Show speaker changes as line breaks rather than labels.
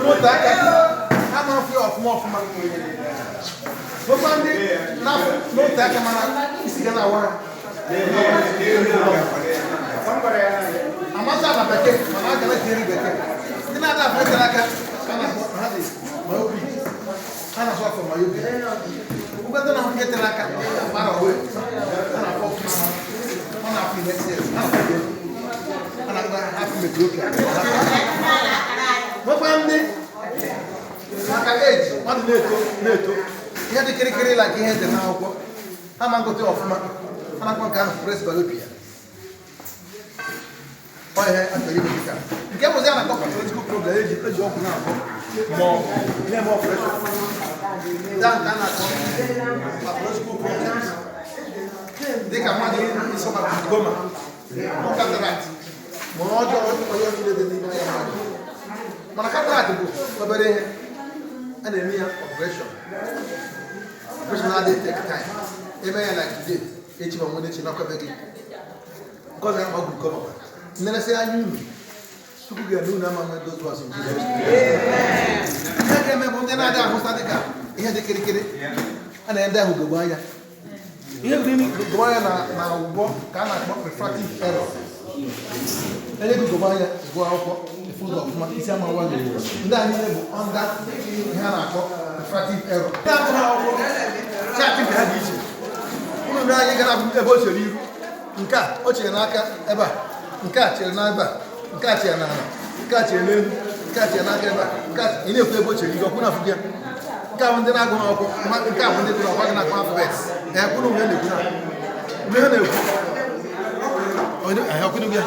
N'otu aka, ha na-afụ ya ọfụma ọfụma. Nwekwa ndị na-afụ n'otu aka, mana isi ga na-awa ha. Amata na bekee, mana a ga na-etinyere bekee. Ndị na-ada afọ tere aka, a na-akpọ ha dị myopic. Ha na-asụ afọ myopia. Ụgbọta na ahụ nke tere aka mara owe, ha na-afụ ọfụma, ọ na-afụ ihe cs, ha na-afụ ihe a na-akpọ hypermetropia. Nwekwa ndị maka eji mmadụ na-eto na-eto, ihe dị kịrịkịrị, like ihe dị n'akwụkwọ, ha ma ngote ọfụma. Ha na-akpọ nke ahụ presbyopia. Ọ ihe a chọrọ ime dịka nke bụzi a na-akpọ pathological problem, eji ọgwụ na-agwọ ma ọ na-eme operation. Ndị ahụ ka a na-akpọ pathological problems, dịka mmadụ ịsọba glaucoma ma ọ cataract ma ọjọọ onye niile dị n'ime anya mmadụ. Mana cataract bụ obere ihe a na-eme ya operation. Operation na-adịghị take time. Eme ya like today, echi ma nwere echi n'ọkọbe gị. Nke ọzọ ya ma glaucoma. Nneresị anya unu, Chukwu ga-eme unu ama nwe those ones in Jesus. Ihe ga-eme bụ ndị na-adịghị ahụta dịka ihe dị kịrịkịrị, a na-enye ndị ahụ ugogbe anya. Ihe bụ n'ime ugogbe anya na ụgbọ ka a na-akpọ refractive error. Enye gị ugogbe anya, gụọ akwụkwọ, efu ụzọ ọfụma, isi ama nwa gị. Ndị a niile bụ under ihe a na-akpọ refractive error. Ndị agụrụ akwụkwọ, chart nke ha dị iche. Unu ndị anyị gara ebe o chere iru, nke a o chere n'aka ebe a, nke a chere n'ebe a, nke a chere n'ala, nke a chere n'elu, nke a chere n'aka ebe a, nke a ị na-ekwu ebe o chere iru ọkwụ na afụ gị. Nke a bụ ndị na-agụ akwụkwọ, nke a bụ ndị gụrụ akwụkwọ gị na-akpọ alphabet. Ee, kwuru ihe na-ekwu na ihe na-ekwu ọkwụnụ gị.